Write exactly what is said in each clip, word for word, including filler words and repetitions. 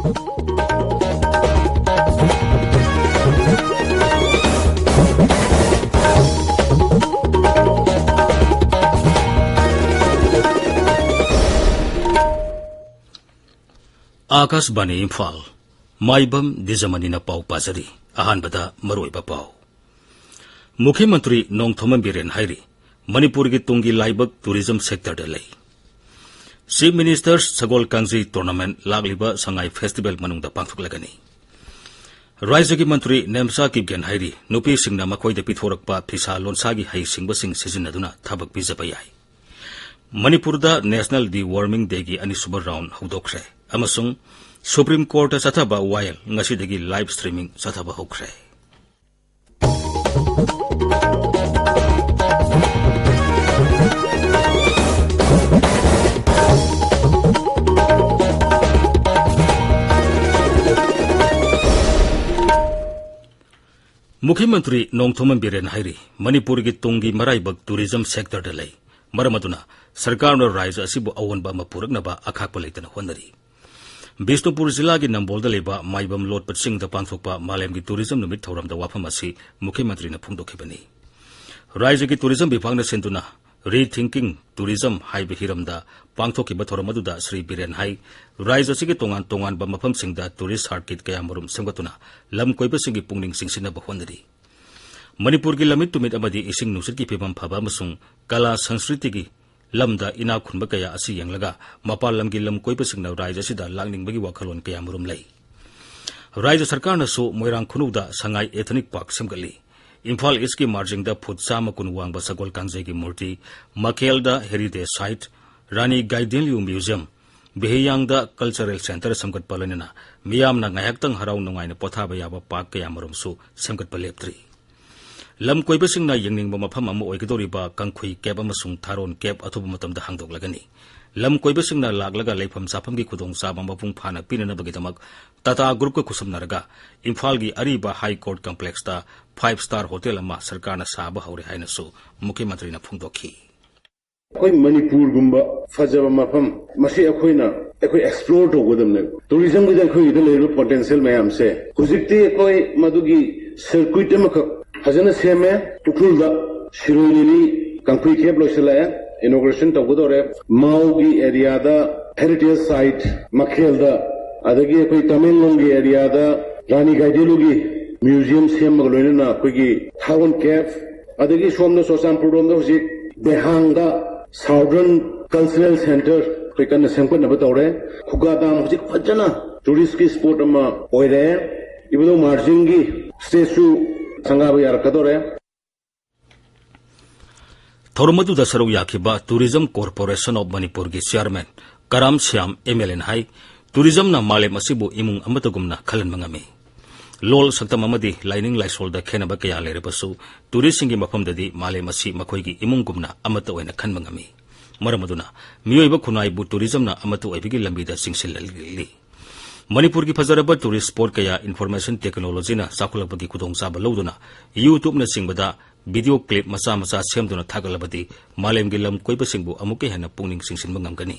ꯑꯥꯀꯥꯁꯕꯥꯅꯤ ꯏꯝꯐꯥꯜ꯫ ꯃꯥꯏꯕꯝ ꯗꯤꯖꯃꯅꯤꯅ ꯄꯥꯎ ꯄꯥꯖꯔꯤ꯫ ꯑꯍꯥꯟꯕꯗ ꯃꯔꯨꯑꯣꯏꯕ ꯄꯥꯎ꯫ ꯃꯨꯈ꯭ꯌ ꯃꯟꯇ꯭ꯔꯤ ꯅꯣꯡꯊꯣꯝꯕꯝ ꯕꯤꯔꯦꯟ ꯍꯥꯏꯔꯤ, ꯃꯅꯤꯄꯨꯔꯒꯤ ꯇꯨꯡꯒꯤ ꯂꯥꯏꯕꯛ tourism sectorꯗ ꯂꯩ꯫ Chief Minister's ꯁꯒꯣꯜ ꯀꯥꯡꯖꯩ tournament ꯂꯥꯛꯂꯤꯕ ꯁꯉꯥꯏ festival ꯃꯅꯨꯡꯗ ꯄꯥꯡꯊꯣꯛꯂꯒꯅꯤ꯫ ꯔꯥꯖ꯭ꯌꯒꯤ ꯃꯟꯇ꯭ꯔꯤ ꯅꯦꯝꯆꯥ ꯀꯤꯞꯒꯦꯟ ꯍꯥꯏꯔꯤ, ꯅꯨꯄꯤꯁꯤꯡꯅ ꯃꯈꯣꯏꯗ ꯄꯤꯊꯣꯔꯛꯄ ꯐꯤꯁꯥ ꯂꯣꯟꯁꯥꯒꯤ ꯍꯩꯁꯤꯡꯕꯁꯤꯡ ꯁꯤꯖꯤꯟꯅꯗꯨꯅ ꯊꯕꯛ ꯄꯤꯖꯕ ꯌꯥꯏ꯫ ꯃꯅꯤꯄꯨꯔꯗ National Deworming Dayꯒꯤ ꯑꯅꯤꯁꯨꯕ round ꯍꯧꯗꯣꯛꯈ꯭ꯔꯦ ꯑꯃꯁꯨꯡ Supreme Courtꯇ ꯆꯠꯊꯕ ꯋꯥꯌꯦꯜ ꯉꯁꯤꯗꯒꯤ live streaming ꯆꯠꯊꯕ ꯍꯧꯈ꯭ꯔꯦ꯫ ꯃꯨꯈ꯭ꯌ ꯃꯟꯇ꯭ꯔꯤ ꯅꯣꯡꯊꯣꯝꯕꯝ ꯕꯤꯔꯦꯟ ꯍꯥꯏꯔꯤ, ꯃꯅꯤꯄꯨꯔꯒꯤ ꯇꯨꯡꯒꯤ ꯃꯔꯥꯏꯕꯛ tourism sectorꯗ ꯂꯩ꯫ ꯃꯔꯝ ꯑꯗꯨꯅ ꯁꯔꯀꯥꯔꯅ ꯔꯥꯖ꯭ꯌ ꯑꯁꯤꯕꯨ ꯑꯑꯣꯟꯕ ꯑꯃ ꯄꯨꯔꯛꯅꯕ ꯑꯈꯥꯛꯄ ꯂꯩꯇꯅ ꯍꯣꯠꯅꯔꯤ꯫ ꯕꯤꯁꯅꯨꯄꯨꯔ ꯖꯤꯂꯥꯒꯤ ꯅꯝꯕꯣꯜꯗ ꯂꯩꯕ ꯃꯥꯏꯕꯝ ꯂꯣꯠꯄ ꯆꯤꯡꯗ ꯄꯥꯡꯊꯣꯛꯄ ꯃꯥꯂꯦꯝꯒꯤ tourism ꯅꯨꯃꯤꯠ ꯊꯧꯔꯝꯗ ꯋꯥꯐꯝ ꯑꯁꯤ ꯃꯨꯈ꯭ꯌ ꯃꯟꯇ꯭ꯔꯤꯅ ꯐꯣꯡꯗꯣꯛꯈꯤꯕꯅꯤ꯫ ꯔꯥꯖ꯭ꯌꯒꯤ tourism ꯕꯤꯚꯥꯒꯅ ꯁꯤꯟꯗꯨꯅ Rethinking Tourism ꯍꯥꯏꯕ ꯍꯤꯔꯝꯗ ꯄꯥꯡꯊꯣꯛꯈꯤꯕ ꯊꯧꯔꯝ ꯑꯗꯨꯗ ꯁ꯭ꯔꯤ ꯕꯤꯔꯦꯟ ꯍꯥꯏ, ꯔꯥꯖ꯭ꯌ ꯑꯁꯤꯒꯤ ꯇꯣꯉꯥꯟ ꯇꯣꯉꯥꯟꯕ ꯃꯐꯝꯁꯤꯡꯗ tourist circuit ꯀꯌꯥꯃꯔꯨꯝ ꯁꯦꯝꯒꯠꯇꯨꯅ ꯂꯝ ꯀꯣꯏꯕꯁꯤꯡꯒꯤ ꯄꯨꯛꯅꯤꯡ ꯆꯤꯡꯁꯤꯟꯅꯕ ꯍꯣꯠꯅꯔꯤ꯫ ꯃꯅꯤꯄꯨꯔꯒꯤ ꯂꯝꯃꯤꯠ ꯇꯨꯃꯤꯠ ꯑꯃꯗꯤ ꯏꯁꯤꯡ ꯅꯨꯡꯁꯤꯠꯀꯤ ꯐꯤꯕꯝ ꯐꯕ ꯑꯃꯁꯨꯡ ꯀꯂꯥ ꯁꯪꯁꯀ꯭ꯔꯤꯇꯤꯒꯤ ꯂꯝꯗ ꯏꯅꯥꯛ ꯈꯨꯟꯕ ꯀꯌꯥ ꯑꯁꯤ ꯌꯦꯡꯂꯒ ꯃꯄꯥꯟ ꯂꯝꯒꯤ ꯂꯝ ꯀꯣꯏꯕꯁꯤꯡꯅ ꯔꯥꯖ꯭ꯌ ꯑꯁꯤꯗ ꯂꯥꯛꯅꯤꯡꯕꯒꯤ ꯋꯥꯈꯜꯂꯣꯟ ꯀꯌꯥꯃꯔꯨꯝ ꯂꯩ꯫ ꯔꯥꯖ꯭ꯌ ꯁꯔꯀꯥꯔꯅꯁꯨ ꯃꯣꯏꯔꯥꯡ ꯈꯨꯅꯧꯗ ꯁꯉꯥꯏ Ethnic Park ꯁꯦꯝꯒꯠꯂꯤ꯫ ꯏꯝꯐꯥꯜ ꯏꯁꯀꯤ ꯃꯥꯔꯖꯤꯡꯗ ꯐꯨꯠ ꯆꯥꯝꯃ ꯀꯨꯟ ꯋꯥꯡꯕ ꯁꯒꯣꯜ ꯀꯥꯡꯖꯩꯒꯤ ꯃꯨꯔꯇꯤ, ꯃꯀꯦꯜꯗ Heritage Site, ꯔꯥꯅꯤ ꯒꯥꯏꯗꯤꯟꯂꯤꯌꯨ Museum, ꯕꯤꯍꯤꯌꯥꯡꯗ Cultural Centre ꯁꯦꯝꯒꯠꯄ ꯂꯣꯏꯅꯅ ꯃꯤꯌꯥꯝꯅ ꯉꯥꯏꯍꯥꯛꯇꯪ ꯍꯔꯥꯎ ꯅꯨꯡꯉꯥꯏꯅ ꯄꯣꯊꯥꯕ ꯌꯥꯕ park ꯀꯌꯥꯃꯔꯨꯝꯁꯨ ꯁꯦꯝꯒꯠꯄ ꯂꯦꯞꯇ꯭ꯔꯤ꯫ ꯂꯝ ꯀꯣꯏꯕꯁꯤꯡꯅ ꯌꯦꯡꯅꯤꯡꯕ ꯃꯐꯝ ꯑꯃ ꯑꯣꯏꯒꯗꯧꯔꯤꯕ ꯀꯥꯡꯈꯨꯏ ꯀꯦꯞ ꯑꯃꯁꯨꯡ ꯊꯥꯔꯣꯟ ꯀꯦꯞ ꯑꯊꯨꯕ ꯃꯇꯝꯗ ꯍꯥꯡꯗꯣꯛꯂꯒꯅꯤ꯫ ꯂꯝ ꯀꯣꯏꯕꯁꯤꯡꯅ ꯂꯥꯛꯂꯒ ꯂꯩꯐꯝ ꯆꯥꯐꯝꯒꯤ ꯈꯨꯗꯣꯡꯆꯥꯕ ꯃꯄꯨꯡ ꯐꯥꯅ ꯄꯤꯅꯅꯕꯒꯤꯗꯃꯛ Tata Groupꯀ ꯈꯨꯠꯁꯝꯅꯔꯒ ꯏꯝꯐꯥꯜꯒꯤ ꯑꯔꯤꯕ High Court Complexꯇ five star hotel ꯑꯃ ꯁꯔꯀꯥꯔꯅ ꯁꯥꯕ ꯍꯧꯔꯦ ꯍꯥꯏꯅꯁꯨ ꯃꯨꯈ꯭ꯌ ꯃꯟꯇ꯭ꯔꯤꯅ ꯐꯣꯡꯗꯣꯛꯈꯤ꯫ ꯑꯩꯈꯣꯏ ꯃꯅꯤꯄꯨꯔꯒꯨꯝꯕ ꯐꯖꯕ ꯃꯐꯝ, ꯃꯁꯤ ꯑꯩꯈꯣꯏꯅ ꯑꯩꯈꯣꯏ ꯑꯦꯛꯁꯄ꯭ꯂꯣꯔ ꯇꯧꯒꯗꯕꯅꯦꯕ꯫ ꯇꯨꯔꯤꯖꯝꯒꯤꯗ ꯑꯩꯈꯣꯏꯒꯤꯗ ꯂꯩꯔꯤꯕ ꯄꯣꯇꯦꯟꯁꯤꯌꯦꯜ ꯃꯌꯥꯝꯁꯦ ꯍꯧꯖꯤꯛꯇꯤ ꯑꯩꯈꯣꯏ ꯃꯗꯨꯒꯤ ꯁꯔꯀ꯭ꯌꯨꯠ ꯑꯃꯈꯛ ꯐꯖꯅ ꯁꯦꯝꯃꯦ꯫ ꯎꯈ꯭ꯔꯨꯜꯗ ꯁꯤꯔꯣꯏ ꯂꯤꯂꯤ ꯀꯥꯡꯈꯨꯏ ꯀꯦꯞ ꯂꯣꯏꯁꯤꯜꯂꯛꯑꯦ, ꯏꯅꯣꯒ꯭ꯔꯦꯁꯟ ꯇꯧꯒꯗꯧꯔꯦ꯫ ꯃꯥꯎꯒꯤ ꯑꯦꯔꯤꯌꯥꯗ ꯍꯦꯔꯤꯇꯦꯖ ꯁꯥꯏꯠ ꯃꯈꯦꯜꯗ, ꯑꯗꯒꯤ ꯑꯩꯈꯣꯏ ꯇꯃꯦꯡꯂꯣꯡꯒꯤ ꯑꯦꯔꯤꯌꯥꯗ ꯔꯥꯅꯤ ꯒꯥꯏꯗꯦꯟꯂꯨꯒꯤ ꯃ꯭ꯌꯨꯖꯤꯌꯝ ꯁꯦꯝꯃꯒ ꯂꯣꯏꯅꯅ ꯑꯩꯈꯣꯏꯒꯤ ꯊꯥꯔꯣꯟ ꯀꯦꯞ, ꯑꯗꯒꯤ ꯁꯣꯝꯗ ꯆꯨꯔꯆꯥꯟꯄꯨꯔ ꯔꯣꯝꯗ ꯍꯧꯖꯤꯛ ꯗꯦꯍꯥꯡꯗ ꯁꯥꯎꯗꯔꯟ ꯀꯜꯆꯔꯦꯜ ꯁꯦꯟꯇꯔ ꯑꯩꯈꯣꯏ ꯀꯟꯅ ꯁꯦꯝꯒꯠꯅꯕ ꯇꯧꯔꯦ꯫ ꯈꯨꯒꯥ ꯗꯥꯝ ꯍꯧꯖꯤꯛ ꯐꯖꯅ ꯇꯨꯔꯤꯁꯀꯤ ꯁ꯭ꯄꯣꯠ ꯑꯃ ꯑꯣꯏꯔꯦ꯫ ꯏꯕꯨꯙꯧ ꯃꯥꯔꯖꯤꯡꯒꯤ ꯁ꯭ꯇꯦꯆꯨ ꯁꯪꯒꯥꯕ ꯌꯥꯔꯛꯀꯗꯧꯔꯦ꯫ ꯊꯧꯔꯝ ꯑꯗꯨꯗ ꯁꯔꯨꯛ ꯌꯥꯈꯤꯕ Tourism Corporation of ꯃꯅꯤꯄꯨꯔꯒꯤ ꯆꯤꯌꯥꯔꯃꯦꯟ ꯀꯔꯥꯝ ꯁ꯭ꯌꯥꯝ ꯑꯦꯝ ꯑꯦꯜ ꯑꯦꯅ ꯍꯥꯏ, ꯇꯨꯔꯤꯖꯝꯅ ꯃꯥꯂꯦꯝ ꯑꯁꯤꯕꯨ ꯏꯃꯨꯡ ꯑꯃꯠꯇꯒꯨꯝꯅ ꯈꯜꯍꯟꯕ ꯉꯝꯃꯤ꯫ ꯂꯣꯜ, ꯁꯛꯇꯝ ꯑꯃꯗꯤ ꯂꯥꯏꯅꯤꯡ ꯂꯥꯏꯁꯣꯜꯗ ꯈꯦꯠꯅꯕ ꯀꯌꯥ ꯂꯩꯔꯕꯁꯨ, ꯇꯨꯔꯤꯁꯁꯤꯡꯒꯤ ꯃꯐꯝꯗꯗꯤ ꯃꯥꯂꯦꯝ ꯑꯁꯤ ꯃꯈꯣꯏꯒꯤ ꯏꯃꯨꯡꯒꯨꯝꯅ ꯑꯃꯠꯇ ꯑꯣꯏꯅ ꯈꯟꯕ ꯉꯝꯃꯤ꯫ ꯃꯔꯝ ꯑꯗꯨꯅ ꯃꯤꯑꯣꯏꯕ ꯈꯨꯟꯅꯥꯏꯕꯨ ꯇꯨꯔꯤꯖꯝꯅ ꯑꯃꯠꯇ ꯑꯣꯏꯕꯒꯤ ꯂꯝꯕꯤꯗ ꯆꯤꯡꯁꯤꯜꯍꯜꯂꯤ꯫ ꯃꯅꯤꯄꯨꯔꯒꯤ ꯐꯖꯔꯕ ꯇꯨꯔꯤꯁ ꯁ꯭ꯄꯣꯠ ꯀꯌꯥ ꯏꯟꯐꯣꯔꯃꯦꯁꯟ ꯇꯦꯛꯅꯣꯂꯣꯖꯤꯅ ꯆꯥꯎꯈꯠꯂꯛꯄꯒꯤ ꯈꯨꯗꯣꯡꯆꯥꯕ ꯂꯧꯗꯨꯅ YouTubeꯅꯆꯤꯡꯕꯗ ꯚꯤꯗꯤꯑꯣ ꯀ꯭ꯂꯤꯞ ꯃꯆꯥ ꯃꯆꯥ ꯁꯦꯝꯗꯨꯅ ꯊꯥꯒꯠꯂꯕꯗꯤ ꯃꯥꯂꯦꯝꯒꯤ ꯂꯝ ꯀꯣꯏꯕꯁꯤꯡꯕꯨ ꯑꯃꯨꯛꯀ ꯍꯦꯟꯅ ꯄꯨꯛꯅꯤꯡ ꯆꯤꯡꯁꯤꯟꯕ ꯉꯝꯒꯅꯤ꯫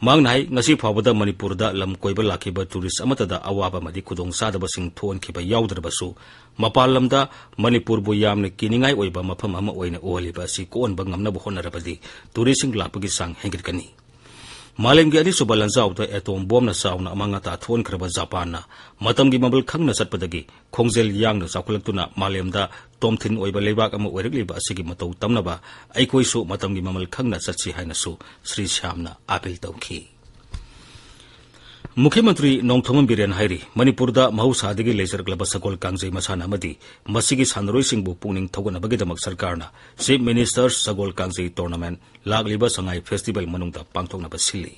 ꯃꯍꯥꯛꯅ ꯍꯥꯏ, ꯉꯁꯤ ꯐꯥꯎꯕꯗ ꯃꯅꯤꯄꯨꯔꯗ ꯂꯝ ꯀꯣꯏꯕ ꯂꯥꯛꯈꯤꯕ ꯇꯨꯔꯤꯁ ꯑꯃꯠꯇꯗ ꯑꯋꯥꯕ ꯑꯃꯗꯤ ꯈꯨꯗꯣꯡꯆꯥꯗꯕꯁꯤꯡ ꯊꯣꯛꯍꯟꯈꯤꯕ ꯌꯥꯎꯗ꯭ꯔꯕꯁꯨ, ꯃꯄꯥꯟ ꯂꯝꯗ ꯃꯅꯤꯄꯨꯔꯕꯨ ꯌꯥꯝꯅ ꯀꯤꯅꯤꯡꯉꯥꯏ ꯑꯣꯏꯕ ꯃꯐꯝ ꯑꯃ ꯑꯣꯏꯅ ꯎꯍꯜꯂꯤꯕ ꯑꯁꯤ ꯀꯣꯛꯍꯟꯕ ꯉꯝꯅꯕ ꯍꯣꯠꯅꯔꯕꯗꯤ ꯇꯨꯔꯤꯁꯁꯤꯡ ꯂꯥꯛꯄꯒꯤ ꯆꯥꯡ ꯍꯦꯟꯒꯠꯀꯅꯤ꯫ ꯃꯥꯂꯦꯝꯒꯤ ꯑꯅꯤꯁꯨꯕ ꯂꯥꯟꯖꯥꯎꯗ ꯑꯦꯇꯣꯝ ꯕꯣꯝꯅ ꯆꯥꯎꯅ ꯑꯃꯥꯡ ꯑꯇꯥ ꯊꯣꯛꯍꯟꯈ꯭ꯔꯕ ꯖꯄꯥꯟꯅ ꯃꯇꯝꯒꯤ ꯃꯃꯜ ꯈꯪꯅ ꯆꯠꯄꯗꯒꯤ ꯈꯣꯡꯖꯦꯜ ꯌꯥꯡꯅ ꯆꯥꯎꯈꯠꯂꯛꯇꯨꯅ ꯃꯥꯂꯦꯝꯗ ꯇꯣꯝꯊꯤꯟ ꯑꯣꯏꯕ ꯂꯩꯕꯥꯛ ꯑꯃ ꯑꯣꯏꯔꯛꯂꯤꯕ ꯑꯁꯤꯒꯤ ꯃꯇꯧ ꯇꯝꯅꯕ ꯑꯩꯈꯣꯏꯁꯨ ꯃꯇꯝꯒꯤ ꯃꯃꯜ ꯈꯪꯅ ꯆꯠꯁꯤ ꯍꯥꯏꯅꯁꯨ ꯁ꯭ꯔꯤ ꯁ꯭ꯌꯥꯝꯅ ꯑꯥꯄꯤꯜ ꯇꯧꯈꯤ꯫ ꯃꯨꯈ꯭ꯌ ꯃꯟꯇ꯭ꯔꯤ ꯅꯣꯡꯊꯣꯝꯕꯝ ꯕꯤꯔꯦꯟ ꯍꯥꯏꯔꯤ, ꯃꯅꯤꯄꯨꯔꯗ ꯃꯍꯧꯁꯥꯗꯒꯤ ꯂꯩꯖꯔꯛꯂꯕ ꯁꯒꯣꯜ ꯀꯥꯡꯖꯩ ꯃꯁꯥꯟꯅ ꯑꯃꯗꯤ ꯃꯁꯤꯒꯤ ꯁꯥꯟꯅꯔꯣꯏꯁꯤꯡꯕꯨ ꯄꯨꯛꯅꯤꯡ ꯊꯧꯒꯠꯅꯕꯒꯤꯗꯃꯛ ꯁꯔꯀꯥꯔꯅ Chief Minister's ꯁꯒꯣꯜ ꯀꯥꯡꯖꯩ Tournament ꯂꯥꯛꯂꯤꯕ ꯁꯉꯥꯏ ꯐꯦꯁꯇꯤꯚꯦꯜ ꯃꯅꯨꯡꯗ ꯄꯥꯡꯊꯣꯛꯅꯕ ꯁꯤꯜꯂꯤ꯫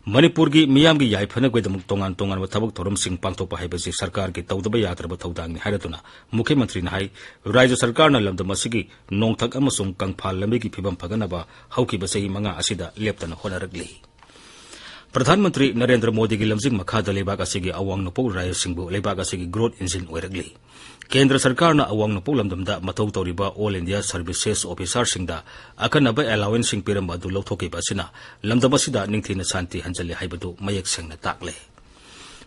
ꯃꯅꯤꯄꯨꯔꯒꯤ ꯃꯤꯌꯥꯝꯒꯤ ꯌꯥꯏꯐꯅꯕꯒꯤꯗꯃꯛ ꯇꯣꯉꯥꯟ ꯇꯣꯉꯥꯟꯕ ꯊꯕꯛ ꯊꯧꯔꯝꯁꯤꯡ ꯄꯥꯡꯊꯣꯛꯄ ꯍꯥꯏꯕꯁꯤ ꯁꯔꯀꯥꯔꯒꯤ ꯇꯧꯗꯕ ꯌꯥꯗ꯭ꯔꯕ ꯊꯧꯗꯥꯡꯅꯤ ꯍꯥꯏꯔꯗꯨꯅ ꯃꯨꯈ꯭ꯌ ꯃꯟꯇ꯭ꯔꯤꯅ ꯍꯥꯏ, ꯔꯥꯖ꯭ꯌ ꯁꯔꯀꯥꯔꯅ ꯂꯝꯗꯝ ꯑꯁꯤꯒꯤ ꯅꯣꯡꯊꯛ ꯑꯃꯁꯨꯡ ꯀꯪꯐꯥꯜ ꯂꯝꯕꯤꯒꯤ ꯐꯤꯕꯝ ꯐꯒꯠꯅꯕ ꯍꯧꯈꯤꯕ ꯆꯍꯤ ꯃꯉꯥ ꯑꯁꯤꯗ ꯂꯦꯞꯇꯅ ꯍꯣꯠꯅꯔꯛꯂꯤ꯫ ꯄ꯭ꯔꯙꯥꯟ ꯃꯟꯇ꯭ꯔꯤ ꯅꯔꯦꯟꯗ꯭ꯔ ꯃꯣꯗꯤꯒꯤ ꯂꯝꯖꯤꯡ ꯃꯈꯥꯗ ꯂꯩꯕꯥꯛ ꯑꯁꯤꯒꯤ ꯑꯋꯥꯡ ꯅꯣꯡꯄꯣꯛ ꯔꯥꯖ꯭ꯌꯁꯤꯡꯕꯨ ꯂꯩꯕꯥꯛ ꯑꯁꯤꯒꯤ growth engine ꯑꯣꯏꯔꯛꯂꯤ꯫ ꯀꯦꯟꯗ꯭ꯔ ꯁꯔꯀꯥꯔꯅ ꯑꯋꯥꯡ ꯅꯣꯡꯄꯣꯛ ꯂꯝꯗꯝꯗ ꯃꯊꯧ ꯇꯧꯔꯤꯕ All India Services Officerꯁꯤꯡꯗ ꯑꯈꯟꯅꯕ allowanceꯁꯤꯡ ꯄꯤꯔꯝꯕ ꯑꯗꯨ ꯂꯧꯊꯣꯛꯈꯤꯕ ꯑꯁꯤꯅ ꯂꯝꯗꯝ ꯑꯁꯤꯗ ꯅꯤꯡꯊꯤꯅ ꯁꯥꯟꯇꯤ ꯍꯟꯖꯤꯜꯂꯦ ꯍꯥꯏꯕꯗꯨ ꯃꯌꯦꯛ ꯁꯦꯡꯅ ꯇꯥꯛꯂꯦ꯫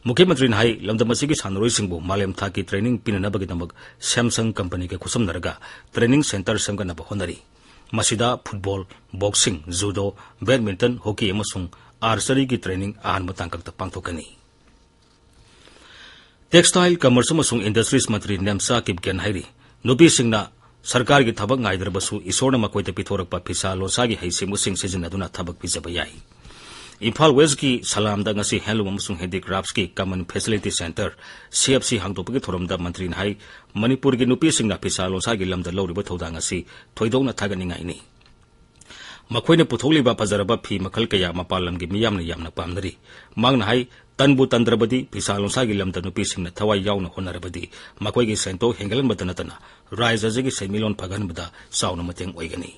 ꯃꯨꯈ꯭ꯌ ꯃꯟꯇ꯭ꯔꯤꯅ ꯍꯥꯏ, ꯂꯝꯗꯝ ꯑꯁꯤꯒꯤ ꯁꯥꯟꯅꯔꯣꯏꯁꯤꯡꯕꯨ ꯃꯥꯂꯦꯝ ꯊꯥꯛꯀꯤ training ꯄꯤꯅꯅꯕꯒꯤꯗꯃꯛ Samsung companyꯒ ꯈꯨꯠꯁꯝꯅꯔꯒ training centre ꯁꯦꯝꯒꯠꯅꯕ ꯍꯣꯠꯅꯔꯤ꯫ ꯃꯁꯤꯗ football, boxing, judo, badminton, hockey ꯑꯃꯁꯨꯡ archeryꯒꯤ training ꯑꯍꯥꯟꯕ ꯇꯥꯡꯀꯛꯇ ꯄꯥꯡꯊꯣꯛꯀꯅꯤ꯫ Textile, Commerce ꯑꯃꯁꯨꯡ Industries ꯃꯟꯇ꯭ꯔꯤ ꯅꯦꯝꯆꯥ ꯀꯤꯞꯒꯦꯟ ꯍꯥꯏꯔꯤ, ꯅꯨꯄꯤꯁꯤꯡꯅ ꯁꯔꯀꯥꯔꯒꯤ ꯊꯕꯛ ꯉꯥꯏꯗ꯭ꯔꯕꯁꯨ ꯏꯁꯣꯔꯅ ꯃꯈꯣꯏꯗ ꯄꯤꯊꯣꯔꯛꯄ ꯐꯤꯁꯥ ꯂꯣꯟꯁꯥꯒꯤ ꯍꯩꯁꯤꯡꯕꯁꯤꯡ ꯁꯤꯖꯤꯟꯅꯗꯨꯅ ꯊꯕꯛ ꯄꯤꯖꯕ ꯌꯥꯏ꯫ ꯏꯝꯐꯥꯜ Westꯀꯤ ꯁꯂꯥꯝꯗ ꯉꯁꯤ Handloom ꯑꯃꯁꯨꯡ Handicraftsꯀꯤ Common Facility Centre, C F C ꯍꯥꯡꯗꯣꯛꯄꯒꯤ ꯊꯧꯔꯝꯗ ꯃꯟꯇ꯭ꯔꯤꯅ ꯍꯥꯏ, ꯃꯅꯤꯄꯨꯔꯒꯤ ꯅꯨꯄꯤꯁꯤꯡꯅ ꯐꯤꯁꯥ ꯂꯣꯟꯁꯥꯒꯤ ꯂꯝꯗ ꯂꯧꯔꯤꯕ ꯊꯧꯗꯥꯡ ꯑꯁꯤ ꯊꯣꯏꯗꯣꯛꯅ ꯊꯥꯒꯠꯅꯤꯡꯉꯥꯏꯅꯤ꯫ ꯃꯈꯣꯏꯅ ꯄꯨꯊꯣꯛꯂꯤꯕ ꯐꯖꯔꯕ ꯐꯤ ꯃꯈꯜ ꯀꯌꯥ ꯃꯄꯥꯟ ꯂꯝꯒꯤ ꯃꯤꯌꯥꯝꯅ ꯌꯥꯝꯅ ꯄꯥꯝꯅꯔꯤ꯫ ꯃꯍꯥꯛꯅ ꯍꯥꯏ, ꯇꯟꯕꯨ ꯇꯟꯗ꯭ꯔꯕꯗꯤ, ꯐꯤꯁꯥ ꯂꯣꯟꯁꯥꯒꯤ ꯂꯝꯗ ꯅꯨꯄꯤꯁꯤꯡꯅ ꯊꯋꯥꯏ ꯌꯥꯎꯅ ꯍꯣꯠꯅꯔꯕꯗꯤ, ꯃꯈꯣꯏꯒꯤ ꯁꯦꯟꯊꯣꯛ ꯍꯦꯟꯒꯠꯍꯟꯕꯗ ꯅꯠꯇꯅ ꯔꯥꯖ꯭ꯌ ꯑꯁꯤꯒꯤ ꯁꯦꯟꯃꯤꯠꯂꯣꯟ ꯐꯒꯠꯍꯟꯕꯗ ꯆꯥꯎꯅ ꯃꯇꯦꯡ ꯑꯣꯏꯒꯅꯤ꯫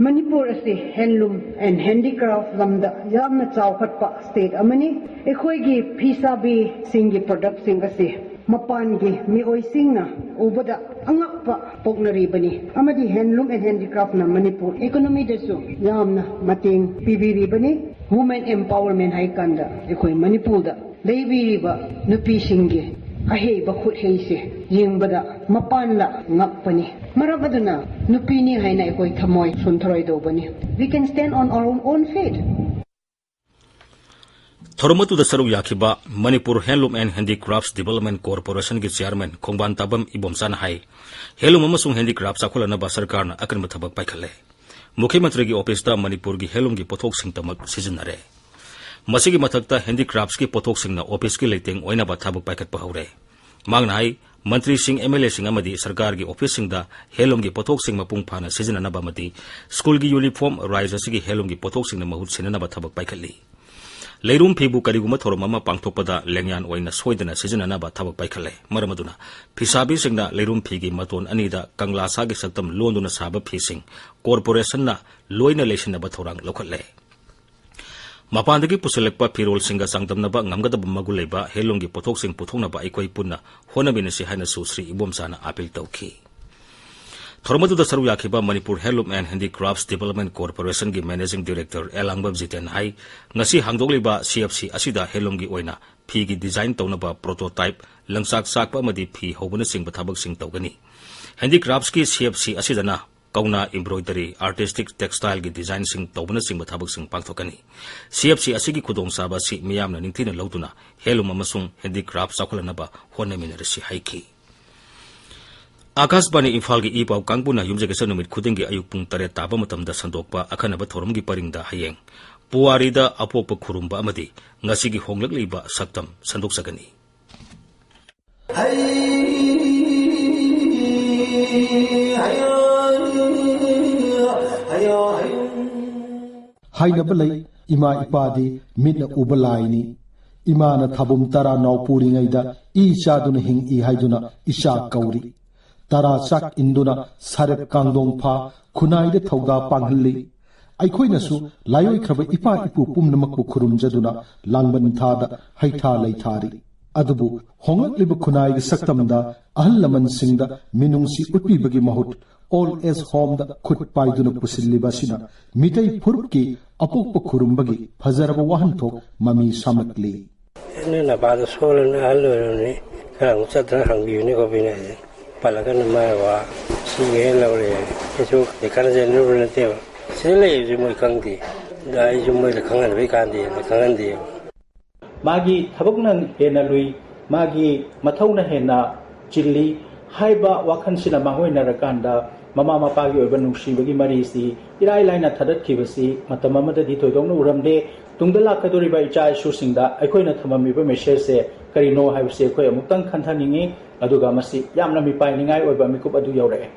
ꯃꯅꯤꯄꯨꯔ ꯑꯁꯤ Handloom and Handicraft ꯂꯝꯗ ꯌꯥꯝꯅ ꯆꯥꯎꯈꯠꯄ state ꯑꯃꯅꯤ꯫ ꯑꯩꯈꯣꯏꯒꯤ ꯐꯤꯁꯥꯕꯤꯁꯤꯡꯒꯤ productꯁꯤꯡ ꯑꯁꯤ ꯃꯄꯥꯟꯒꯤ ꯃꯤꯑꯣꯏꯁꯤꯡꯅ ꯎꯕꯗ ꯑꯉꯛꯄ ꯄꯣꯛꯅꯔꯤꯕꯅꯤ, ꯑꯃꯗꯤ Handloom and Handicraftꯅ ꯃꯅꯤꯄꯨꯔ economyꯗꯁꯨ ꯌꯥꯝꯅ ꯃꯇꯦꯡ ꯄꯤꯕꯤꯔꯤꯕꯅꯤ꯫ Women empowerment ꯍꯥꯏꯀꯥꯟꯗ ꯑꯩꯈꯣꯏ ꯃꯅꯤꯄꯨꯔꯗ ꯂꯩꯕꯤꯔꯤꯕ ꯅꯨꯄꯤꯁꯤꯡꯒꯤ ꯑꯍꯩꯕ ꯈꯨꯠꯍꯩꯁꯦ ꯌꯦꯡꯕꯗ ꯃꯄꯥꯟꯂ ꯉꯛꯄꯅꯤ꯫ ꯃꯔꯝ ꯑꯗꯨꯅ ꯅꯨꯄꯤꯅꯤ ꯍꯥꯏꯅ ꯑꯩꯈꯣꯏ ꯊꯃꯣꯏ ꯁꯣꯟꯊꯔꯣꯏꯗꯧꯕꯅꯤ꯫ We can stand on our own feet. ꯊꯧꯔꯝ ꯑꯗꯨꯗ ꯁꯔꯨꯛ ꯌꯥꯈꯤꯕ Manipur Handloom and Handicrafts Development Corporationꯒꯤ chairman ꯈꯣꯡꯕꯥꯟ ꯇꯥꯕꯝ ꯏꯕꯣꯝꯆꯥꯅ high, handloom ꯑꯃꯁꯨꯡ handicraft ꯆꯥꯎꯈꯠꯍꯟꯅꯕ ꯁꯔꯀꯥꯔꯅ ꯑꯀꯟꯕ ꯊꯕꯛ ꯄꯥꯏꯈꯠꯂꯦ꯫ ꯃꯨꯈ꯭ꯌ ꯃꯟꯇ꯭ꯔꯤꯒꯤ officeꯇ ꯃꯅꯤꯄꯨꯔꯒꯤ handloomꯒꯤ ꯄꯣꯠꯊꯣꯛꯁꯤꯡꯇꯃꯛ ꯁꯤꯖꯤꯟꯅꯔꯦ꯫ ꯃꯁꯤꯒꯤ ꯃꯊꯛꯇ handicraftsꯀꯤ ꯄꯣꯠꯊꯣꯛꯁꯤꯡꯅ officeꯀꯤ ꯂꯩꯇꯦꯡ ꯑꯣꯏꯅꯕ ꯊꯕꯛ ꯄꯥꯏꯈꯠꯄ ꯍꯧꯔꯦ꯫ ꯃꯍꯥꯛꯅ ꯍꯥꯏ, ꯃꯟꯇ꯭ꯔꯤꯁꯤꯡ, M L Aꯁꯤꯡ ꯑꯃꯗꯤ ꯁꯔꯀꯥꯔꯒꯤ officeꯁꯤꯡꯗ handloomꯒꯤ ꯄꯣꯠꯊꯣꯛꯁꯤꯡ ꯃꯄꯨꯡ ꯐꯥꯅ ꯁꯤꯖꯤꯟꯅꯅꯕ ꯑꯃꯗꯤ schoolꯒꯤ uniform, ꯔꯥꯖ꯭ꯌ ꯑꯁꯤꯒꯤ handloomꯒꯤ ꯄꯣꯠꯊꯣꯛꯁꯤꯡꯅ ꯃꯍꯨꯠ ꯁꯤꯟꯅꯅꯕ ꯊꯕꯛ ꯄꯥꯏꯈꯠꯂꯤ꯫ ꯂꯩꯔꯨꯝ ꯐꯤꯕꯨ ꯀꯔꯤꯒꯨꯝꯕ ꯊꯧꯔꯝ ꯑꯃ ꯄꯥꯡꯊꯣꯛꯄꯗ ꯂꯦꯡꯌꯥꯟ ꯑꯣꯏꯅ ꯁꯣꯏꯗꯅ ꯁꯤꯖꯤꯟꯅꯅꯕ ꯊꯕꯛ ꯄꯥꯏꯈꯠꯂꯦ꯫ ꯃꯔꯝ ꯑꯗꯨꯅ ꯐꯤꯁꯥꯕꯤꯁꯤꯡꯅ ꯂꯩꯔꯨꯝ ꯐꯤꯒꯤ ꯃꯇꯣꯟ ꯑꯅꯤꯗ ꯀꯪꯂꯥ ꯁꯥꯒꯤ ꯁꯛꯇꯝ ꯂꯣꯟꯗꯨꯅ ꯁꯥꯕ ꯐꯤꯁꯤꯡ corporationꯅ ꯂꯣꯏꯅ ꯂꯩꯁꯤꯟꯅꯕ ꯊꯧꯔꯥꯡ ꯂꯧꯈꯠꯂꯦ꯫ ꯃꯄꯥꯟꯗꯒꯤ ꯄꯨꯁꯤꯜꯂꯛꯄ ꯐꯤꯔꯣꯜꯁꯤꯡꯒ ꯆꯥꯡꯗꯝꯅꯕ ꯉꯝꯒꯗꯕ ꯃꯒꯨꯟ ꯂꯩꯕ ꯍꯦꯟꯂꯨꯝꯒꯤ ꯄꯣꯠꯊꯣꯛꯁꯤꯡ ꯄꯨꯊꯣꯛꯅꯕ ꯑꯩꯈꯣꯏ ꯄꯨꯟꯅ ꯍꯣꯠꯅꯃꯤꯟꯅꯁꯤ ꯍꯥꯏꯅꯁꯨ ꯁ꯭ꯔꯤ ꯏꯕꯣꯝꯆꯥꯅ ꯑꯥꯄꯤꯜ ꯇꯧꯈꯤ꯫ ꯊꯧꯔꯝ ꯑꯗꯨꯗ ꯁꯔꯨꯛ ꯌꯥꯈꯤꯕ Manipur Handloom and Handicrafts Development Corporationꯒꯤ Managing Director ꯑꯦꯂꯥꯡꯕꯝ ꯖꯤꯇꯦꯟ ꯍꯥꯏ, ꯉꯁꯤ ꯍꯥꯡꯗꯣꯛꯂꯤꯕ CFC ꯑꯁꯤꯗ ꯍꯦꯟꯂꯨꯝꯒꯤ ꯑꯣꯏꯅ ꯐꯤꯒꯤ design ꯇꯧꯅꯕ prototype, ꯂꯪꯆꯥꯛ ꯆꯥꯛꯄ ꯑꯃꯗꯤ ꯐꯤ ꯍꯧꯕꯅꯆꯤꯡꯕ ꯊꯕꯛꯁꯤꯡ ꯇꯧꯒꯅꯤ꯫ Handicraftsꯀꯤ CFC ꯑꯁꯤꯗꯅ ꯀꯧꯅꯥ, embroidery, artistic textileꯒꯤ designꯁꯤꯡ ꯇꯧꯕꯅꯆꯤꯡꯕ ꯊꯕꯛꯁꯤꯡ ꯄꯥꯡꯊꯣꯛꯀꯅꯤ꯫ CFC ꯑꯁꯤꯒꯤ ꯈꯨꯗꯣꯡꯆꯥꯕ ꯑꯁꯤ ꯃꯤꯌꯥꯝꯅ ꯅꯤꯡꯊꯤꯅ ꯂꯧꯗꯨꯅ ꯍꯦꯟꯂꯨꯝ ꯑꯃꯁꯨꯡ handicraft ꯆꯥꯎꯈꯠꯍꯟꯅꯕ ꯍꯣꯠꯅꯃꯤꯟꯅꯔꯁꯤ ꯍꯥꯏꯈꯤ꯫ ꯑꯥꯀꯥꯁꯕꯥꯅꯤ ꯏꯝꯐꯥꯜꯒꯤ ꯏ ꯄꯥꯎ ꯀꯥꯡꯕꯨꯅ ꯌꯨꯝꯖꯀꯩꯁ ꯅꯨꯃꯤꯠ ꯈꯨꯗꯤꯡꯒꯤ ꯑꯌꯨꯛ ꯄꯨꯡ ꯇꯔꯦꯠ ꯇꯥꯕ ꯃꯇꯝꯗ ꯁꯟꯗꯣꯛꯄ ꯑꯈꯟꯅꯕ ꯊꯧꯔꯝꯒꯤ ꯄꯔꯤꯡꯗ ꯍꯌꯦꯡ ꯄꯨꯋꯥꯔꯤꯗ ꯑꯄꯣꯛꯄ ꯈꯨꯔꯨꯝꯕ ꯑꯃꯗꯤ ꯉꯁꯤꯒꯤ ꯍꯣꯡꯂꯛꯂꯤꯕ ꯁꯛꯇꯝ ꯁꯟꯗꯣꯛꯆꯒꯅꯤ꯫ ꯍꯥꯏꯅꯕ ꯂꯩ, ꯏꯃꯥ ꯏꯄꯥꯗꯤ ꯃꯤꯠꯅ ꯎꯕ ꯂꯥꯏꯅꯤ꯫ ꯏꯃꯥꯅ ꯊꯥꯕꯨꯝ ꯇꯔꯥ ꯅꯥꯎ ꯄꯨꯔꯤꯉꯩꯗ ꯏ ꯆꯥꯗꯨꯅ ꯍꯤꯡꯏ ꯍꯥꯏꯗꯨꯅ ꯏꯆꯥ ꯀꯧꯔꯤ꯫ ꯇꯔꯥ ꯆꯥꯛ ꯏꯟꯗꯨꯅ ꯁꯔꯦꯞ ꯀꯥꯡꯗꯣꯡ ꯐꯥ, ꯈꯨꯟꯅꯥꯏꯗ ꯊꯧꯗꯥ ꯄꯥꯡꯍꯜꯂꯤ꯫ ꯑꯩꯈꯣꯏꯅꯁꯨ ꯂꯥꯏꯑꯣꯏꯈ꯭ꯔꯕ ꯏꯄꯥ ꯏꯄꯨ ꯄꯨꯝꯅꯃꯛꯄꯨ ꯈꯨꯔꯨꯝꯖꯗꯨꯅ ꯂꯥꯡꯕꯟ ꯊꯥꯗ ꯍꯩꯊꯥ ꯂꯩꯊꯥꯔꯤ꯫ ꯑꯗꯨꯕꯨ ꯍꯣꯡꯂꯛꯂꯤꯕ ꯈꯨꯟꯅꯥꯏꯒꯤ ꯁꯛꯇꯝꯗ ꯑꯍꯜ ꯂꯃꯟꯁꯤꯡꯗ ꯃꯤꯅꯨꯡꯁꯤ ꯎꯠꯄꯤꯕꯒꯤ ꯃꯍꯨꯠ old age homeꯗ ꯈꯨꯠ ꯄꯥꯏꯗꯨꯅ ꯄꯨꯁꯤꯜꯂꯤꯕ ꯑꯁꯤꯅ ꯃꯤꯇꯩ ꯐꯨꯔꯨꯞꯀꯤ ꯑꯄꯣꯛꯄ ꯈꯨꯔꯨꯝꯕꯒꯤ ꯐꯖꯔꯕ ꯋꯥꯍꯟꯊꯣꯛ ꯃꯃꯤ ꯁꯥꯝꯂꯛꯂꯤ꯫ ꯑꯩꯅ ꯅꯄꯥꯗꯣ ꯁꯣꯜꯂꯅꯤ, ꯑꯍꯜ ꯑꯣꯏꯔꯕꯅꯤ, ꯈꯔ ꯑꯃꯨꯛ ꯆꯠꯇꯅ ꯍꯪꯕꯤꯌꯨꯅꯦ ꯈꯣꯠꯄꯤꯅꯦ ꯍꯥꯏꯁꯦ꯫ ꯄꯜꯂꯒꯅ ꯃꯥꯏ ꯋꯥ ꯁꯤꯒꯦ ꯂꯧꯔꯦ꯫ ꯑꯩꯁꯨ ꯀꯥꯟꯅꯖꯅꯕ ꯅꯠꯇꯦꯕ꯫ ꯁꯤꯗ ꯂꯩꯕꯁꯦ ꯃꯣꯏ ꯈꯪꯗꯦ꯫ ꯑꯗ ꯑꯩꯁꯨ ꯃꯣꯏꯗ ꯈꯪꯍꯟꯕꯩ ꯀꯥꯟꯗꯦꯅ ꯈꯪꯍꯟꯗꯦꯕ꯫ ꯃꯥꯒꯤ ꯊꯕꯛꯅ ꯍꯦꯟꯅ ꯂꯨꯏ, ꯃꯥꯒꯤ ꯃꯊꯧꯅ ꯍꯦꯟꯅ ꯆꯤꯜꯂꯤ ꯍꯥꯏꯕ ꯋꯥꯈꯜꯁꯤꯅ ꯃꯥꯡꯑꯣꯏꯅꯔꯀꯥꯟꯗ ꯃꯃꯥ ꯃꯄꯥꯒꯤ ꯑꯣꯏꯕ ꯅꯨꯡꯁꯤꯕꯒꯤ ꯃꯔꯤꯁꯤ ꯏꯔꯥꯏ ꯂꯥꯏꯅ ꯊꯗꯠꯈꯤꯕꯁꯤ ꯃꯇꯝ ꯑꯃꯗꯗꯤ ꯊꯣꯏꯗꯣꯛꯅ ꯎꯔꯝꯗꯦ꯫ ꯇꯨꯡꯗ ꯂꯥꯛꯀꯗꯧꯔꯤꯕ ꯏꯆꯥ ꯏꯁꯨꯁꯤꯡꯗ ꯑꯩꯈꯣꯏꯅ ꯊꯝꯃꯝꯃꯤꯕ messageꯁꯦ ꯀꯔꯤꯅꯣ ꯍꯥꯏꯕꯁꯤ ꯑꯩꯈꯣꯏ ꯑꯃꯨꯛꯇꯪ ꯈꯟꯊꯅꯤꯡꯏ, ꯑꯗꯨꯒ ꯃꯁꯤ ꯌꯥꯝꯅ ꯃꯤꯄꯥꯏꯅꯤꯡꯉꯥꯏ ꯑꯣꯏꯕ ꯃꯤꯀꯨꯞ ꯑꯗꯨ ꯌꯧꯔꯛꯑꯦ꯫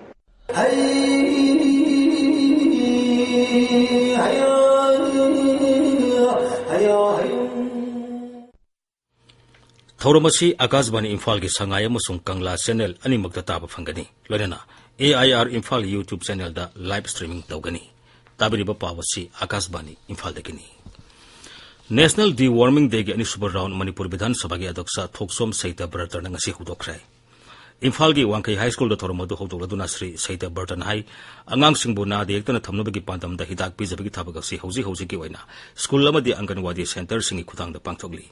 ꯊꯧꯔꯝ ꯑꯁꯤ ꯑꯀꯥꯁꯕꯥꯅꯤ ꯏꯝꯐꯥꯜꯒꯤ ꯁꯉꯥꯏ ꯑꯃꯁꯨꯡ ꯀꯪꯂꯥ channel ꯑꯅꯤꯃꯛꯇ ꯇꯥꯕ ꯐꯪꯒꯅꯤ꯫ ꯂꯣꯏꯅꯅ AIR Imphal YouTube channelꯗ live streaming ꯇꯧꯒꯅꯤ꯫ ꯇꯥꯕꯤꯔꯤꯕ ꯄꯥꯎ ꯑꯁꯤ ꯑꯀꯥꯁꯕꯥꯅꯤ ꯏꯝꯐꯥꯜꯗꯒꯤꯅꯤ꯫ National Deworming Dayꯒꯤ ꯑꯅꯤꯁꯨꯕ round ꯃꯅꯤꯄꯨꯔ ꯕꯤꯙꯥꯟ ꯁꯚꯥꯒꯤ ꯑꯗ꯭ꯌꯛꯁ ꯊꯣꯛꯆꯣꯝ ꯁꯩꯇꯕ꯭ꯔꯇꯅ ꯉꯁꯤ ꯍꯧꯗꯣꯛꯈ꯭ꯔꯦ꯫ ꯏꯝꯐꯥꯜꯒꯤ ꯋꯥꯡꯈꯩ ꯍꯥꯏ ꯁ꯭ꯀꯨꯜꯗ ꯊꯧꯔꯝ ꯑꯗꯨ ꯍꯧꯗꯣꯛꯂꯗꯨꯅ ꯁ꯭ꯔꯤ ꯁꯩꯇꯕ꯭ꯔꯇꯅ ꯍꯥꯏ, ꯑꯉꯥꯡꯁꯤꯡꯕꯨ ꯅꯥꯗ ꯌꯦꯛꯇꯅ ꯊꯝꯅꯕꯒꯤ ꯄꯥꯟꯗꯝꯗ ꯍꯤꯗꯥꯛ ꯄꯤꯖꯕꯒꯤ ꯊꯕꯛ ꯑꯁꯤ ꯍꯧꯖꯤꯛ ꯍꯧꯖꯤꯛꯀꯤ ꯑꯣꯏꯅ ꯁ꯭ꯀꯨꯜ ꯑꯃꯗꯤ ꯑꯪꯒꯟꯋꯥꯗꯤ centreꯁꯤꯡꯒꯤ ꯈꯨꯠꯊꯥꯡꯗ ꯄꯥꯡꯊꯣꯛꯂꯤ꯫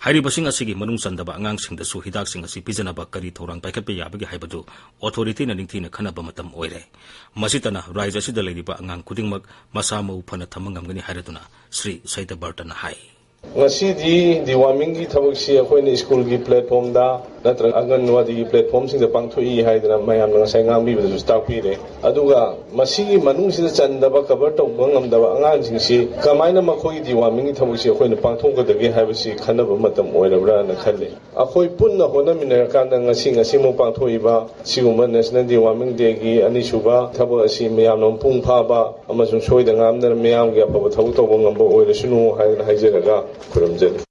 ꯍꯥꯏꯔꯤꯕꯁꯤꯡ ꯑꯁꯤꯒꯤ ꯃꯅꯨꯡ ꯆꯟꯗꯕ ꯑꯉꯥꯡꯁꯤꯡꯗꯁꯨ ꯍꯤꯗꯥꯛꯁꯤꯡ ꯑꯁꯤ ꯄꯤꯖꯅꯕ ꯀꯔꯤ ꯊꯧꯔꯥꯡ ꯄꯥꯏꯈꯠꯄ ꯌꯥꯕꯒꯦ ꯍꯥꯏꯕꯗꯨ authorityꯅ ꯅꯤꯡꯊꯤꯅ ꯈꯟꯅꯕ ꯃꯇꯝ ꯑꯣꯏꯔꯦ꯫ ꯃꯁꯤꯇꯅ ꯔꯥꯖ꯭ꯌ ꯑꯁꯤꯗ ꯂꯩꯔꯤꯕ ꯑꯉꯥꯡ ꯈꯨꯗꯤꯡꯃꯛ ꯃꯁꯥ ꯃꯎ ꯐꯅ ꯊꯝꯕ ꯉꯝꯒꯅꯤ ꯍꯥꯏꯔꯗꯨꯅ ꯁ꯭ꯔꯤ ꯁꯩꯇꯕ꯭ꯔꯇꯅ ꯍꯥꯏ꯫ ꯉꯁꯤꯗꯤ dewormingꯒꯤ ꯊꯕꯛꯁꯤ ꯑꯩꯈꯣꯏꯅ ꯁ꯭ꯀꯨꯜꯒꯤ platformꯗ ꯅꯠꯇ꯭ꯔꯒ ꯑꯪꯒꯟꯋꯥꯗꯤꯒꯤ platformꯁꯤꯡꯗ ꯄꯥꯡꯊꯣꯛꯏ ꯍꯥꯏꯗꯅ ꯃꯌꯥꯝꯅ ꯉꯁꯥꯏ ꯉꯥꯡꯕꯤꯕꯗꯁꯨ ꯇꯥꯛꯄꯤꯔꯦ꯫ ꯑꯗꯨꯒ ꯃꯁꯤꯒꯤ ꯃꯅꯨꯡꯁꯤꯗ ꯆꯟꯗꯕ, cover ꯇꯧꯕ ꯉꯝꯗꯕ ꯑꯉꯥꯡꯁꯤꯡꯁꯤ ꯀꯃꯥꯏꯅ ꯃꯈꯣꯏꯒꯤ dewormingꯒꯤ ꯊꯕꯛꯁꯤ ꯑꯩꯈꯣꯏꯅ ꯄꯥꯡꯊꯣꯛꯀꯗꯒꯦ ꯍꯥꯏꯕꯁꯤ ꯈꯟꯅꯕ ꯃꯇꯝ ꯑꯣꯏꯔꯕ꯭ꯔꯥꯅ ꯈꯜꯂꯤ꯫ ꯑꯩꯈꯣꯏ ꯄꯨꯟꯅ ꯍꯣꯠꯅꯃꯤꯟꯅꯔꯀꯥꯟꯗ ꯉꯁꯤ, ꯉꯁꯤꯃꯨꯛ ꯄꯥꯡꯊꯣꯛꯏꯕ ꯁꯤꯒꯨꯝꯕ National Deworming Dayꯒꯤ ꯑꯅꯤꯁꯨꯕ ꯊꯕꯛ ꯑꯁꯤ ꯃꯌꯥꯝꯅ ꯃꯄꯨꯡ ꯐꯥꯕ ꯑꯃꯁꯨꯡ ꯁꯣꯏꯗ ꯉꯥꯝꯗꯅ ꯃꯤꯌꯥꯝꯒꯤ ꯑꯐꯕ ꯊꯕꯛ ꯇꯧꯕ ꯉꯝꯕ ꯑꯣꯏꯔꯁꯅꯨ ꯍꯥꯏꯗꯅ ꯍꯥꯏꯖꯔꯒ ꯈꯨꯔꯨꯝꯖꯔꯤ꯫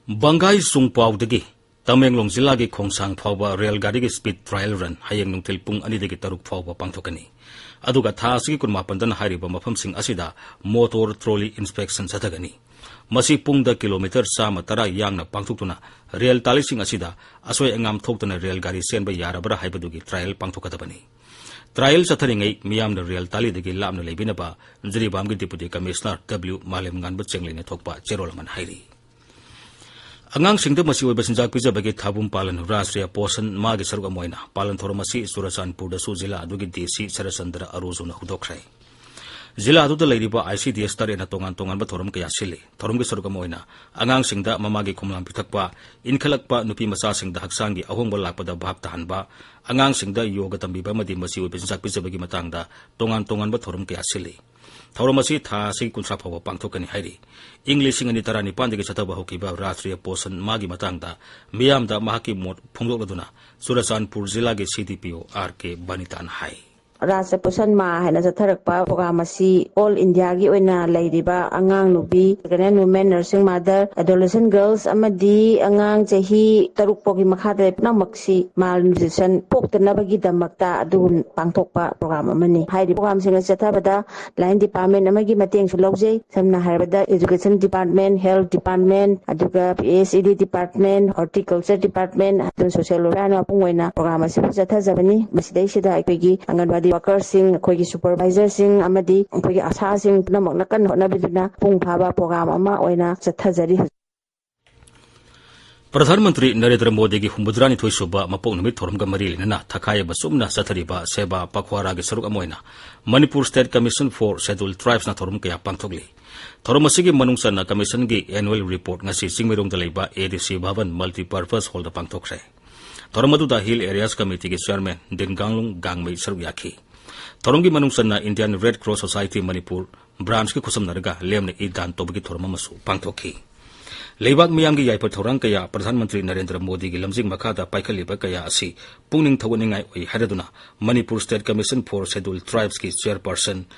ꯕꯪꯒꯥꯏ ꯆꯨꯡꯄꯥꯎꯗꯒꯤ ꯇꯃꯦꯡꯂꯣꯡ ꯖꯤꯂꯥꯒꯤ ꯈꯣꯡꯁꯥꯡ ꯐꯥꯎꯕ ꯔꯦꯜ ꯒꯥꯔꯤꯒꯤ speed trial run ꯍꯌꯦꯡ ꯅꯨꯡꯊꯤꯜ ꯄꯨꯡ ꯑꯅꯤꯗꯒꯤ ꯇꯔꯨꯛ ꯐꯥꯎꯕ ꯄꯥꯡꯊꯣꯛꯀꯅꯤ꯫ ꯑꯗꯨꯒ ꯊꯥ ꯑꯁꯤꯒꯤ ꯀꯨꯟꯃꯥꯄꯟꯗꯅ ꯍꯥꯏꯔꯤꯕ ꯃꯐꯝꯁꯤꯡ ꯑꯁꯤꯗ motor trolley inspection ꯆꯠꯊꯒꯅꯤ꯫ ꯃꯁꯤ ꯄꯨꯡꯗ kilometre ꯆꯥꯝꯃ ꯇꯔꯥ ꯌꯥꯡꯅ ꯄꯥꯡꯊꯣꯛꯇꯨꯅ ꯔꯦꯜ ꯇꯥꯂꯤꯁꯤꯡ ꯑꯁꯤꯗ ꯑꯁꯣꯏ ꯑꯉꯥꯝ ꯊꯣꯛꯇꯅ ꯔꯦꯜ ꯒꯥꯔꯤ ꯆꯦꯟꯕ ꯌꯥꯔꯕ꯭ꯔꯥ ꯍꯥꯏꯕꯗꯨꯒꯤ trial ꯄꯥꯡꯊꯣꯛꯀꯗꯕꯅꯤ꯫ Trial ꯆꯠꯊꯔꯤꯉꯩ ꯃꯤꯌꯥꯝꯅ ꯔꯦꯜ ꯇꯥꯂꯤꯗꯒꯤ ꯂꯥꯞꯅ ꯂꯩꯕꯤꯅꯕ ꯖꯤꯔꯤꯕꯥꯝꯒꯤ Deputy Commissioner W ꯃꯥꯂꯦꯝꯉꯥꯟꯕ ꯆꯦꯡꯂꯩꯅ ꯊꯣꯛꯄ ꯆꯦꯔꯣꯜ ꯑꯃꯅ ꯍꯥꯏꯔꯤ꯫ ꯑꯉꯥꯡꯁꯤꯡꯗ ꯃꯆꯤ ꯑꯣꯏꯕ ꯆꯤꯟꯖꯥꯛ ꯄꯤꯖꯕꯒꯤ ꯊꯥꯕꯨꯝ ꯄꯥꯂꯟ ꯔꯥꯁꯇ꯭ꯔꯤꯌꯥ ꯄꯣꯁꯟ ꯃꯥꯒꯤ ꯁꯔꯨꯛ ꯑꯃ ꯑꯣꯏꯅ ꯄꯥꯂꯟ ꯊꯧꯔꯝ ꯑꯁꯤ ꯆꯨꯔꯆꯥꯟꯄꯨꯔꯗꯁꯨ ꯖꯤꯂꯥ ꯑꯗꯨꯒꯤ DC ꯁꯔꯆꯟꯗ꯭ꯔ ꯑꯔꯨꯖꯨꯅ ꯍꯧꯗꯣꯛꯈ꯭ꯔꯦ꯫ ꯖꯤꯂꯥ ꯑꯗꯨꯗ ꯂꯩꯔꯤꯕ ICDS ꯇꯔꯦꯠꯅ ꯇꯣꯉꯥꯟ ꯇꯣꯉꯥꯟꯕ ꯊꯧꯔꯝ ꯀꯌꯥ ꯁꯤꯜꯂꯤ꯫ ꯊꯧꯔꯝꯒꯤ ꯁꯔꯨꯛ ꯑꯃ ꯑꯣꯏꯅ ꯑꯉꯥꯡꯁꯤꯡꯗ ꯃꯃꯥꯒꯤ ꯈꯣꯝꯂꯥꯡ ꯄꯤꯊꯛꯄ, ꯏꯟꯈꯠꯂꯛꯄ ꯅꯨꯄꯤ ꯃꯆꯥꯁꯤꯡꯗ ꯍꯛꯆꯥꯡꯒꯤ ꯑꯍꯣꯡꯕ ꯂꯥꯛꯄꯗ ꯚꯥꯞ ꯇꯥꯍꯟꯕ, ꯑꯉꯥꯡꯁꯤꯡꯗ ꯌꯣꯒ ꯇꯝꯕꯤꯕ ꯑꯃꯗꯤ ꯃꯆꯤ ꯑꯣꯏꯕ ꯆꯤꯟꯖꯥꯛ ꯄꯤꯖꯕꯒꯤ ꯃꯇꯥꯡꯗ ꯇꯣꯉꯥꯟ ꯇꯣꯉꯥꯟꯕ ꯊꯧꯔꯝ ꯀꯌꯥ ꯁꯤꯜꯂꯤ꯫ ꯊꯧꯔꯝ ꯑꯁꯤ ꯊꯥ ꯑꯁꯤꯒꯤ ꯀꯨꯟꯊ꯭ꯔꯥ ꯐꯥꯎꯕ ꯄꯥꯡꯊꯣꯛꯀꯅꯤ ꯍꯥꯏꯔꯤ꯫ ꯏꯪ ꯂꯤꯁꯤꯡ ꯑꯅꯤ ꯇꯔꯥꯅꯤꯄꯥꯟꯗꯒꯤ ꯆꯠꯊꯕ ꯍꯧꯈꯤꯕ ꯔꯥꯁꯇ꯭ꯔꯤꯌꯥ ꯄꯣꯁꯟ ꯃꯥꯒꯤ ꯃꯇꯥꯡꯗ ꯃꯤꯌꯥꯝꯗ ꯃꯍꯥꯛꯀꯤ ꯃꯣꯠ ꯐꯣꯡꯗꯣꯛꯂꯗꯨꯅ ꯆꯨꯔꯆꯥꯟꯄꯨꯔ ꯖꯤꯂꯥꯒꯤ CDPO R K ꯕꯅꯤꯇꯥꯅ ꯍꯥꯏ꯫ ꯔꯥꯖ꯭ꯌ ꯄꯣꯁꯟ ꯃꯥ ꯍꯥꯏꯅ ꯆꯠꯊꯔꯛꯄ ꯄ꯭ꯔꯣꯒ꯭ꯔꯥꯝ ꯑꯁꯤ ꯑꯣꯜ ꯏꯟꯗꯤꯌꯥꯒꯤ ꯑꯣꯏꯅ ꯂꯩꯔꯤꯕ ꯑꯉꯥꯡ ꯅꯨꯄꯤ, pregnant women, nursing mother, adolescent girls ꯑꯃꯗꯤ ꯑꯉꯥꯡ ꯆꯍꯤ ꯇꯔꯨꯛ ꯐꯥꯎꯒꯤ ꯃꯈꯥꯗ ꯄꯨꯝꯅꯃꯛꯁꯤ malnutrition ꯄꯣꯛꯇꯅꯕꯒꯤꯗꯃꯛꯇ ꯑꯗꯨꯒꯨꯝ ꯄꯥꯡꯊꯣꯛꯄ ꯄ꯭ꯔꯣꯒ꯭ꯔꯥꯝ ꯑꯃꯅꯤ꯫ ꯍꯥꯏꯔꯤꯕ ꯄ꯭ꯔꯣꯒ꯭ꯔꯥꯝꯁꯤꯡ ꯑꯁꯤ ꯆꯠꯊꯕꯗ ꯂꯥꯏꯟ ꯗꯤꯄꯥꯔꯠꯃꯦꯟ ꯑꯃꯒꯤ ꯃꯇꯦꯡꯁꯨ ꯂꯧꯖꯩ꯫ ꯁꯝꯅ ꯍꯥꯏꯔꯕꯗ education department, health department, ꯑꯗꯨꯒ P H E D department, horticulture department, ꯑꯗꯨꯒ social welfare ꯃꯄꯨꯡ ꯑꯣꯏꯅ ꯄ꯭ꯔꯣꯒ꯭ꯔꯥꯝ ꯑꯁꯤꯕꯨ ꯆꯠꯊꯖꯕꯅꯤ꯫ ꯃꯁꯤꯗꯩꯁꯤꯗ ꯑꯩꯈꯣꯏꯒꯤ ꯑꯪꯒꯟꯋꯥꯗꯤ ꯋꯥꯀꯔꯁꯤꯡ, ꯑꯩꯈꯣꯏꯒꯤ ꯁꯨꯄꯔꯚꯥꯏꯖꯔꯁꯤꯡ ꯑꯃꯗꯤ ꯑꯩꯈꯣꯏꯒꯤ ꯑꯁꯥꯁꯤꯡ ꯄꯨꯝꯅꯃꯛꯅ ꯀꯟꯅ ꯍꯣꯠꯅꯕꯤꯗꯨꯅ ꯃꯄꯨꯡ ꯐꯥꯕ ꯄ꯭ꯔꯣꯒ꯭ꯔꯥꯝ ꯑꯃ ꯑꯣꯏꯅ ꯆꯠꯊꯖꯔꯤ꯫ ꯍꯧꯖꯤꯛ ꯄ꯭ꯔꯙꯥꯟ ꯃꯟꯇ꯭ꯔꯤ ꯅꯔꯦꯟꯗ꯭ꯔ ꯃꯣꯗꯤꯒꯤ ꯍꯨꯝꯐꯨꯇꯔꯥꯅꯤꯊꯣꯏ ꯁꯨꯕ ꯃꯄꯣꯛ ꯅꯨꯃꯤꯠ ꯊꯧꯔꯝꯒ ꯃꯔꯤ ꯂꯩꯅꯅ ꯊꯈꯥꯏ ꯑꯃ ꯆꯨꯝꯅ ꯆꯠꯊꯔꯤꯕ ꯁꯦꯕꯥ ꯄꯈ꯭ꯋꯥꯔꯥꯒꯤ ꯁꯔꯨꯛ ꯑꯃ ꯑꯣꯏꯅ Manipur State Commission for Scheduled Tribesꯅ ꯊꯧꯔꯝ ꯀꯌꯥ ꯄꯥꯡꯊꯣꯛꯂꯤ꯫ ꯊꯧꯔꯝ ꯑꯁꯤꯒꯤ ꯃꯅꯨꯡ ꯆꯟꯅ ꯀꯃꯤꯁꯟꯒꯤ annual report ꯉꯁꯤ ꯆꯤꯡꯃꯩꯔꯣꯡꯗ ꯂꯩꯕ A D C Bhavan Multipurpose Hallꯗ ꯄꯥꯡꯊꯣꯛꯈ꯭ꯔꯦ꯫ ꯊꯧꯔꯝ ꯑꯗꯨꯗ Hill Areas Committeeꯒꯤ Chairman ꯗꯤꯟꯒꯥꯡꯂꯨꯡ ꯒꯥꯡꯃꯩ ꯁꯔꯨꯛ ꯌꯥꯈꯤ꯫ ꯊꯧꯔꯝꯒꯤ ꯃꯅꯨꯡ ꯆꯟꯅ Indian Red Cross Society Manipur branchꯀ ꯈꯨꯠꯁꯝꯅꯔꯒ ꯂꯦꯝꯅ ꯏ ꯗꯥꯟ ꯇꯧꯕꯒꯤ ꯊꯧꯔꯝ ꯑꯃꯁꯨ ꯄꯥꯡꯊꯣꯛꯈꯤ꯫ ꯂꯩꯕꯥꯛ ꯃꯤꯌꯥꯝꯒꯤ ꯌꯥꯏꯐ ꯊꯧꯔꯥꯡ ꯀꯌꯥ ꯄ꯭ꯔꯙꯥꯟ ꯃꯟꯇ꯭ꯔꯤ ꯅꯔꯦꯟꯗ꯭ꯔ ꯃꯣꯗꯤꯒꯤ ꯂꯝꯖꯤꯡ ꯃꯈꯥꯗ ꯄꯥꯏꯈꯠꯂꯤꯕ ꯀꯌꯥ ꯑꯁꯤ ꯄꯨꯛꯅꯤꯡ ꯊꯧꯒꯠꯅꯤꯡꯉꯥꯏ ꯑꯣꯏ ꯍꯥꯏꯔꯗꯨꯅ Manipur State Commission for Scheduled Tribesꯀꯤ chairperson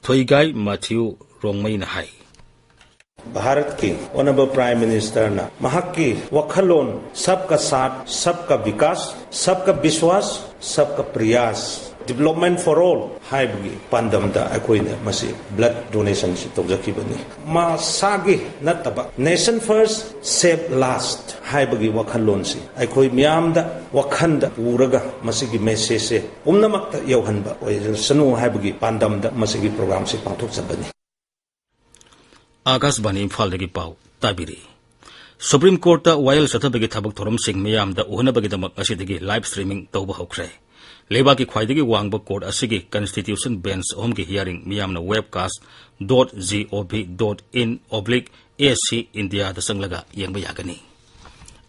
ꯊꯣꯏꯒꯥꯏ ꯃꯥꯊꯤꯌꯨ ꯔꯣꯡꯃꯩꯅ ꯍꯥꯏ꯫ ꯚꯥꯔꯠꯀꯤ Honourable Prime Ministerꯅ ꯃꯍꯥꯛꯀꯤ ꯋꯥꯈꯜꯂꯣꯟ ꯁꯕꯀꯥ ꯁꯥꯊ, ꯁꯕꯀꯥ ꯕꯤꯀꯥꯁ, ꯁꯕꯀꯥ ꯕꯤꯁ꯭ꯋꯥꯁ, ꯁꯕꯀꯥ ꯄ꯭ꯔꯌꯥꯁ, Development for All ꯍꯥꯏꯕꯒꯤ ꯄꯥꯟꯗꯝꯗ ꯑꯩꯈꯣꯏꯅ ꯃꯁꯤ blood donationꯁꯤ ꯇꯧꯖꯈꯤꯕꯅꯤ꯫ ꯃꯁꯥꯒꯤ ꯅꯠꯇꯕ Nation First, Save Last ꯍꯥꯏꯕꯒꯤ ꯋꯥꯈꯜꯂꯣꯟꯁꯤ ꯑꯩꯈꯣꯏ ꯃꯤꯌꯥꯝꯗ ꯋꯥꯈꯜꯗ ꯄꯨꯔꯒ ꯃꯁꯤꯒꯤ messageꯁꯦ ꯄꯨꯝꯅꯃꯛꯇ ꯌꯧꯍꯟꯕ ꯑꯣꯏꯁꯅꯨ ꯍꯥꯏꯕꯒꯤ ꯄꯥꯟꯗꯝꯗ ꯃꯁꯤꯒꯤ programꯁꯤ ꯄꯥꯡꯊꯣꯛꯆꯕꯅꯤ꯫ ꯑꯥꯀꯥꯁꯕꯥꯅꯤ ꯏꯝꯐꯥꯜꯗꯒꯤ ꯄꯥꯎ ꯇꯥꯕꯤꯔꯤ꯫ Supreme Courtꯇ ꯋꯥꯌꯦꯜ ꯆꯠꯊꯕꯒꯤ ꯊꯕꯛ ꯊꯧꯔꯝꯁꯤꯡ ꯃꯤꯌꯥꯝꯗ ꯎꯍꯟꯅꯕꯒꯤꯗꯃꯛ ꯉꯁꯤꯗꯒꯤ live streaming ꯇꯧꯕ ꯍꯧꯈ꯭ꯔꯦ꯫ ꯂꯩꯕꯥꯛꯀꯤ ꯈ꯭ꯋꯥꯏꯗꯒꯤ ꯋꯥꯡꯕ court ꯑꯁꯤꯒꯤ Constitution Bench ꯑꯍꯨꯝꯒꯤ hearing ꯃꯤꯌꯥꯝꯅ webcast dot G O V dot in oblique A C Indiaꯗ ꯆꯪꯂꯒ ꯌꯦꯡꯕ ꯌꯥꯒꯅꯤ꯫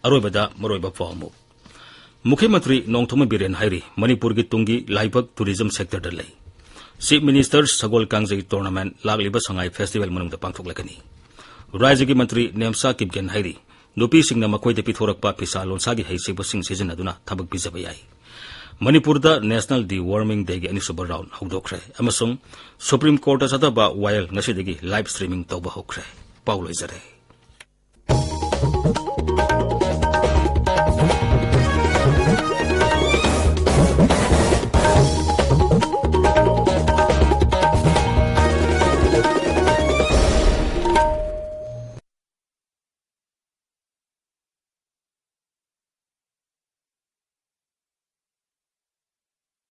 ꯑꯔꯣꯏꯕꯗ ꯃꯔꯨꯑꯣꯏꯕ ꯄꯥꯎ ꯑꯃꯨꯛ꯫ ꯃꯨꯈ꯭ꯌ ꯃꯟꯇ꯭ꯔꯤ ꯅꯣꯡꯊꯣꯝꯕꯝ ꯕꯤꯔꯦꯟ ꯍꯥꯏꯔꯤ, ꯃꯅꯤꯄꯨꯔꯒꯤ ꯇꯨꯡꯒꯤ ꯂꯥꯏꯕꯛ tourism sectorꯗ ꯂꯩ꯫ Chief Minister ꯁꯒꯣꯜ ꯀꯥꯡꯖꯩ tournament ꯂꯥꯛꯂꯤꯕ ꯁꯉꯥꯏ festival ꯃꯅꯨꯡꯗ ꯄꯥꯡꯊꯣꯛꯂꯒꯅꯤ꯫ ꯔꯥꯖ꯭ꯌꯒꯤ ꯃꯟꯇ꯭ꯔꯤ ꯅꯦꯝꯁꯥ ꯀꯤꯞꯒꯦꯟ ꯍꯥꯏꯔꯤ, ꯅꯨꯄꯤꯁꯤꯡꯅ ꯃꯈꯣꯏꯗ ꯄꯤꯊꯣꯔꯛꯄ ꯐꯤꯁꯥ ꯂꯣꯟꯁꯥꯒꯤ ꯍꯩꯁꯤꯡꯕꯁꯤꯡ ꯁꯤꯖꯤꯟꯅꯗꯨꯅ ꯊꯕꯛ ꯄꯤꯖꯕ ꯌꯥꯏ꯫ ꯃꯅꯤꯄꯨꯔꯗ National Deworming Dayꯒꯤ ꯑꯅꯤꯁꯨꯕ round ꯍꯧꯗꯣꯛꯈ꯭ꯔꯦ ꯑꯃꯁꯨꯡ Supreme Courtꯇ ꯆꯠꯊꯕ ꯋꯥꯌꯦꯜ ꯉꯁꯤꯗꯒꯤ live streaming ꯇꯧꯕ ꯍꯧꯈ꯭ꯔꯦ꯫ ꯄꯥꯎ ꯂꯣꯏꯖꯔꯦ꯫